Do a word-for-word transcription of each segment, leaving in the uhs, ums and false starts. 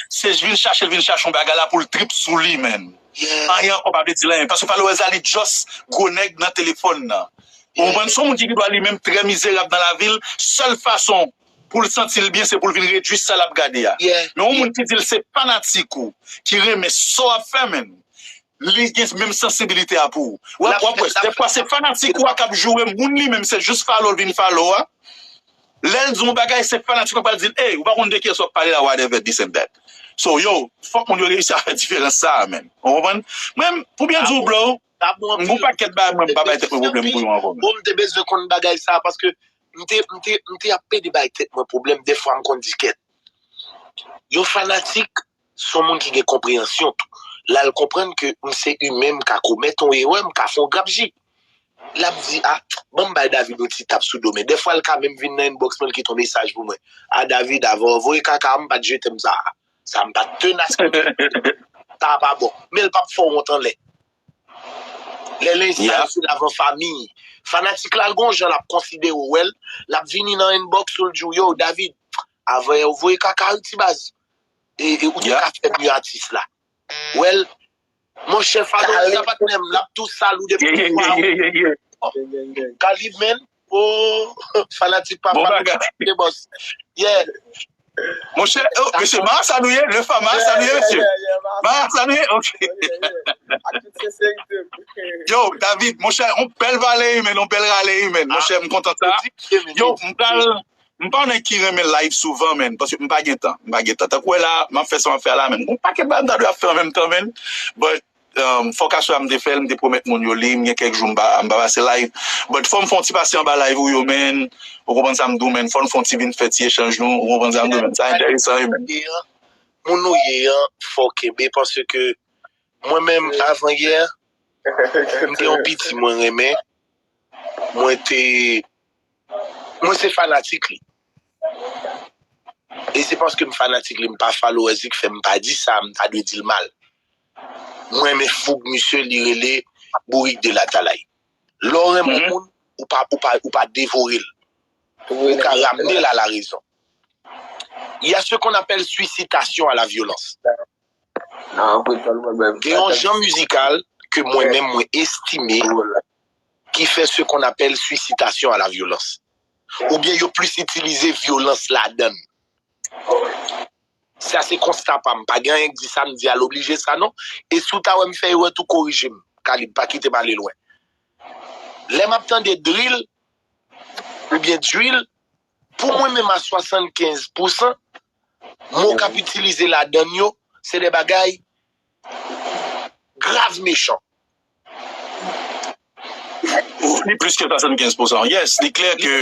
se vin chache l, vin chache yon bagay la pou l trip sou li, menn. Anyen ankò pa vle di l anyen. Paske followers la, li just gwo nèg nan telefòn nan. Ou konprann? Se yon moun ki gen dwa li menm trè mizerab nan lavi l, sèl fason pou l santi l byen, se pou l vin redui sa l ap gade a. Men yon moun ki di l se fanatik ou, ki renmen sa w ap fè, menn, li gen menm sansibilite a pou ou. W ap, w ap wè, dèfwa se fanatik ou a k ap joure moun li menm, se jis follow l vin follow a. Lè l di yon bagay, se fanatik ou a pral di l, ey, ou pa konn de kiyès w ap pale la, whatever, this and that. So, yo, fòk moun yo reyisi a fè diferans sa a, menn. Ou konprann? Mwen, pou byen di w, bro, m gon pakèt bagay mwen, m pa bay tèt mwen pwoblèm pou yo ankò, menn. Bon, m te bezwen konn bagay sa a, paske m te, m te, m te ap pede bay tèt mwen pwoblèm, dèfwa m konn di kèt. Yon fanatik, se yon moun ki gen konpreyansyon tou. Lè l konprann ke m se imen, m ka komèt yon erè, m ka fè yon grapji. L ap di, a, ban m bay David yon ti tap sou do, men dèfwa l ka menm vin nan inbox mwen, l kite yon mesaj pou mwen. A, David, avan w voye kaka, m pa t jete m sa. Sa m pa t tenas pou sa pa bon. Men l p ap fè w wont anlè. Lè l enstale sou lavan fanmi, fanatik la, l gon jan l ap konsidere w, wè l, l ap vini nan inbox ou, l di w, yo, David, avan w voye kaka, wi, ti baz. E, e ou te ka fè mye atis la. Wè l, monchè, followers la, patnè m, l ap tou sal ou depi twa ou. Kalib, menn. Oh, fanatik pa fanatik, se bòs. Yeah. Monchè, oh, mesye, ma sa nou ye, le fa, ma sa nou ye, mesye. Ma sa nou ye, ok. Yo, David, monchè, yon bèl vale imen, yon bèl rale imen, monchè, m kontan sa. Yo, m pral, m pa yon nèg ki renmen live souvan, menn, paske m pa gen tan, m pa gen tan. Tankou wè la, m ap fè sa m ap fè a la, menn. Gon pakèt bagay m ta dwe ap fè an menm tan, menn. But, um, fòk aswè a m te fè l, m te pwomèt moun yo li, m gen kèk jou m pa, m pa pase live. But fò m fè yon ti pase anba live ou yo, menn. Ou konprann sa m di w, menn. Fò n fè yon ti vin fè ti echanj nou. Ou konprann sa m di w, menn. Sa enteresan wi, menn. Moun ou ye an, fò w kenbe, paske mwen menm, avan yè, m gen yon piti mwen renmen. Mwen te, mwen se fanatik li. E se paske m fanatik li, m pa followers li k fè m pa di sa, m ta dwe di l mal. Mwen renmen foug misye, li rele Bourik de Latalay. Lè w renmen yon moun, ou pa, ou pa, ou pa devore l. Ou ka ramne l a la rezon. Il y a ce qu'on appelle suicitation à la violence. Gen yon jan mizikal ke mwen menm mwen estime ki fè ce qu'on appelle suicitation à la violence. Oubyen yo plis itilize vyolans ladan l. Sa se konsta pa m. Pa gen anyen k di sa m di al oblije sa non. E si w ta wè m fè erè tou, korije m. Kalib, pa kite m ale lwen. Lè m ap tande drill oubyen drill, pou mwen menm a swasannkenz pousan, mo k ap itilize ladan l yo, se de bagay grav mechan. Li plis ke swasannkenz pousan. Yes, li klè ke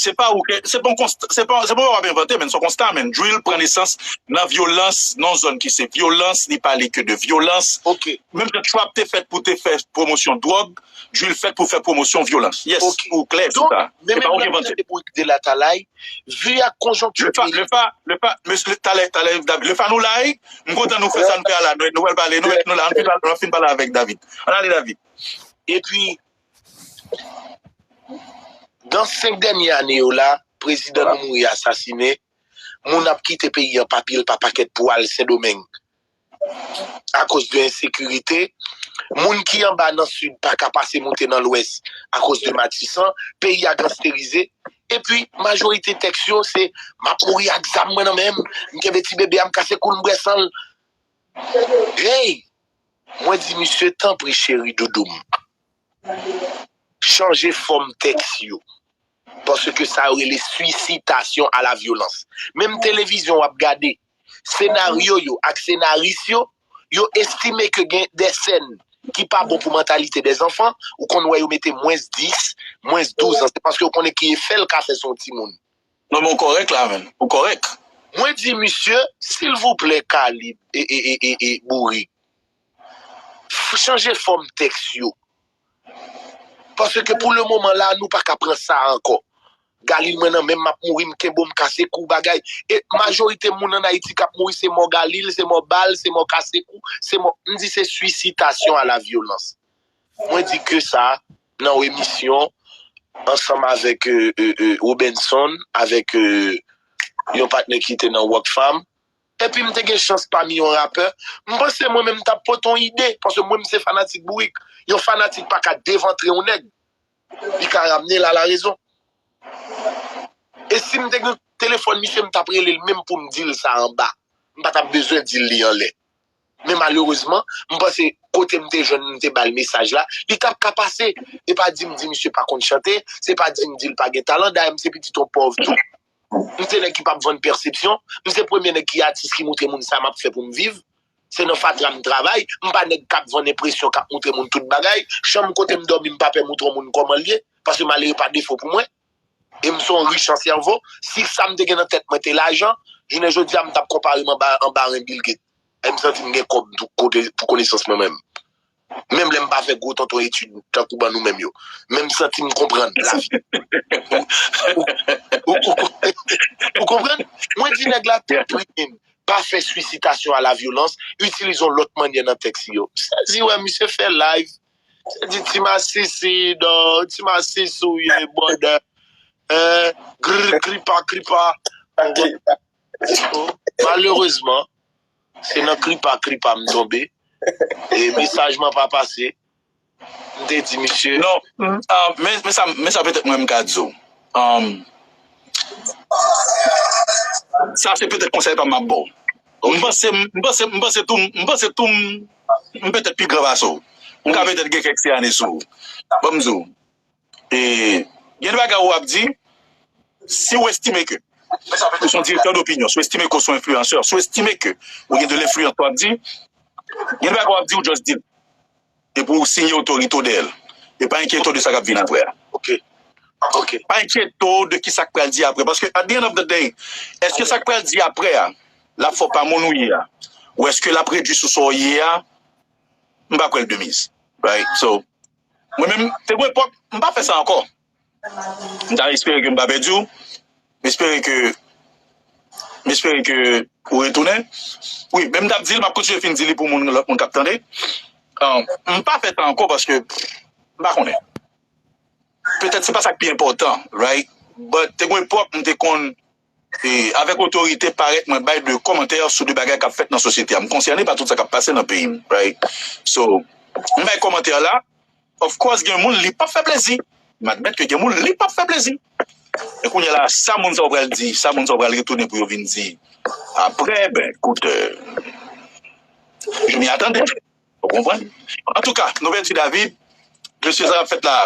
se pa ou ke, se pa yon konsta, se pa, se pa w ap envante, men se yon konsta, men drill pran nesans nan vyolans, nan yon zòn ki se vyolans, li pale ke de vyolans. Menm jan trap te fèt pou te fè pwomosyon dwòg, drill fèt pou fè pwomosyon vyolans. Yes, ou klè sou sa. Se pa ou ki envante. Bourik de Latalay, vi ak konjonkti peyi. Le fa, le fa, mesye, talè, talè, David, le fa nou la, wi. M kontan nou fè sa nou fè a la. Nou, nou pral pale, nou, nou la, nou fin pale, nou fin pale avèk David. Ann ale, David. Epi, dan senk dènye ane yo la, prezidan nou mouri asasinen, moun ap kite peyi an pa pil, pa pakèt pou al Sendomeng. Akoz de ensekirite, moun ki anba nan sid pa ka pase moute nan lwès akoz de Matisan, peyi a gangsterize. Epi, majorite tèks yo, se, "M ap mouri ak zam mwen nan men m, m kenbe ti bebe a, m kase kou l, m bwè san l." Hey! Mwen di misye, tanpri cheri doudou m, chanje fòm tèks yo. Paske sa yo rele suicitation à la violence. Menm televizyon w ap gade, senaryo yo ak senaris yo, yo estime ke gen de sèn ki pa bon pou mantalite de zanfan, ou konn wè yo mete mwens dis, mwens douz an. Se paske yo konnen ki efè l ka fè sou yon timoun. Non, men ou kòrèk la, menn. Ou kòrèk. Mwen di misye, silvouplè, Kalib, e, e, e, e, e, Bourik, f-, chanje fòm tèks yo. Paske pou le moman la, nou pa ka pran sa ankò. Galil mwen nan men m, m ap mouri, m kenbe w, m kase kou, bagay. E majorite moun ann Ayiti k ap mouri, se mò galil, se mò bal, se mò kase kou, se mò, m di se suicitation à la violence. Mwen di ke sa nan yon emisyon ansanm avèk, euh, euh, euh, Robenson, avèk, euh, yon patnè ki te nan Rockfam. epi m te gen chans pami yon rapè, m panse mwen menm m t ap pote yon ide, paske mwen m se fanatik bourik. Yon fanatik pa ka devantre yon nèg. Li ka ramne l a la rezon. E si m te gen telefòn misye, m t ap rele l menm pou m di l sa anba. M pa t ap bezwen di l li anlè. Men malerezman, m panse kote m te jwenn, m te ba l mesaj la, li t ap ka pase. E pa di m di misye pa konn chante, se pa di m di l pa gen talan, dayè m se pitit yon pòv tou. M se nèg ki p ap vann pèsepsyon, m se premye nèg ki atis ki moutre moun sa m ap fè pou m viv. Se nan fatra m travay, m pa nèg k ap vann enpresyon, k ap moutre moun tout bagay. Chanm kote m dòmi, m pa pè moutre yon moun kòman l ye, paske malere pa defo pou mwen. E m se yon rich an sèvo. Si sa m te gen nan tèt mwen te lajan, jounen jodi a m t ap konpare m anba, anba ren Bill Gates. E m santi m gen kòb tou kote pou konesans mwen menm. Menm lè m pa fè gwo tonton etid tankou bann ou menm yo. Men m santi m konprann lavi. Ou, ou, ou, ou, ou konprann? Mwen di nèg la tanpri, pa fè sisitasyon a la vyolans, itilize yon lòt mannyè nan tèks li yo. M sezi wè misye fè live. Misye di ti masisi, non, ti masisi ou ye, brother. Hein? Grr, kripa, kripa. Malerezman, se nan kripa, kripa m tonbe. E mesaj mwen pa pase. M te di misye. Non, ah, men, men sa, men sa petèt mwen m ka di w. Um, sa se petèt konsèy pa m ap ba w. M panse, m panse, m panse tou, m panse tou, m, m petèt pi gran pase w. M ka petèt gen kèk se ane sou w. Ban m di w. E, gen de bagay w ap di, si w estime ke ou se yon direktè dopinyon, si w estime ke w se yon enfliyansè, si w estime ke ou gen de lenfliyans w ap di, gen de bagay w ap di, ou just di l. Epi w siyen otorite w dèyè l. E pa enkyete w de sa k ap vin apre a. Ok. Ok. Pa enkyete w de ki sa k pral di apre. Paske at the end of the day, èske sa k pral di apre a, l ap fè w pa moun ou ye a? Ou èske l ap redui sou sa w ye a? M pa kwè l de miz. Right? So, mwen menm, te gen epòk, m pa fè sa ankò. M ta espere ke m pa pèdi w. M espere ke, m espere ke ou retounen. Wi, men m t ap di l, m ap kontinye fin di li pou moun, lòt moun k ap tande. Um, m pa fè sa ankò paske m pa konnen. Petèt se pa sa k pi enpòtan, right? But te gen epòk, m te konn, e, avèk otorite, parèt mwen bay de kòmantè sou de bagay k ap fèt nan sosyete a. M konsène pa tout sa k ap pase nan peyi m, right? So, m bay kòmantè la, of course, gen moun li p ap fè plezi. M admèt ke gen moun li p ap fè plezi. E kounye a la, sa moun sa yo pral di, sa moun sa yo pral retounen pou yo vin di apre, ben, koute, euh, je m'y attendais. Ou konprann? Antouka, nou pèdi David, mesye sa ap fèt la.